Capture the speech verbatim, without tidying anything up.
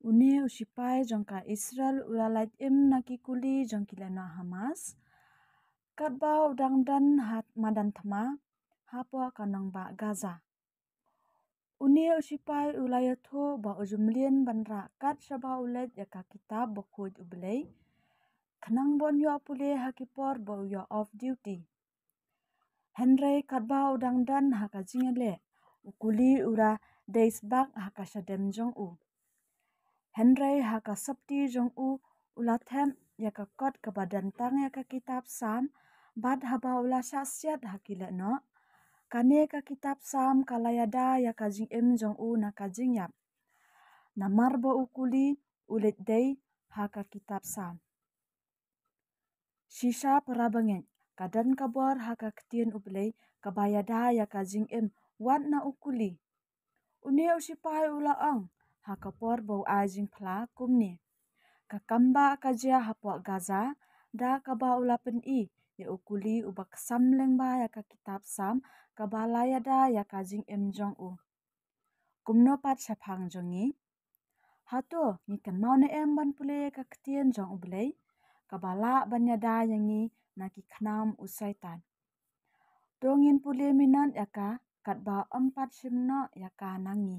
Une u shipai jong ka Israel u la lait im na ki kuli jong ki lehnoh Hamas, katba u dang don ha madan thma hapoh ka nongbah Gaza. Une u shipai u la ïathuh ba u ju mlien ban rah kat shaba u leit ïa ka kitab bakhuid U Blei, khnang ban ïoh pule ha ki por ba u ïoh off duty. Hynrei katba u dang don ha ka jingïaleh, u kuli u la dei sbak ha ka shadem jong u. Hynrei ha ka sopti jong u, u la thep ïa ka kot kaba don tang ïa ka kitab Salm, bad haba u la shah siat ha ki lehnoh, kane ka kitab Salm ka la ïada ïa ka jingim jong u na ka jingïap. Namar ba u kuli u leit dei ha ka kitab Salm. Shisha para bangeit, ka don ka bor ha ka ktien U Blei kaba ïada ïa ka jingim wat na u kuli. Une u shipai u la ong ha ka por ba u ai jingphla kumne: Ka kam ba ka jia hapoh Gaza, da kaba u la pyni ïa u kuli uba ksam lyngba ïa ka kitab Salm kaba la ïada ïa ka jingim jong u. Kumno pat shaphang jong ngi? Hato ngi kynmaw ne em ban pule ka ktien jong U Blei, kaba lah ban ïada ïa ngi na ki khnam u Soitan? To ngin pule minot ïa ka, katba ym pat shim noh ïa ka na ngi.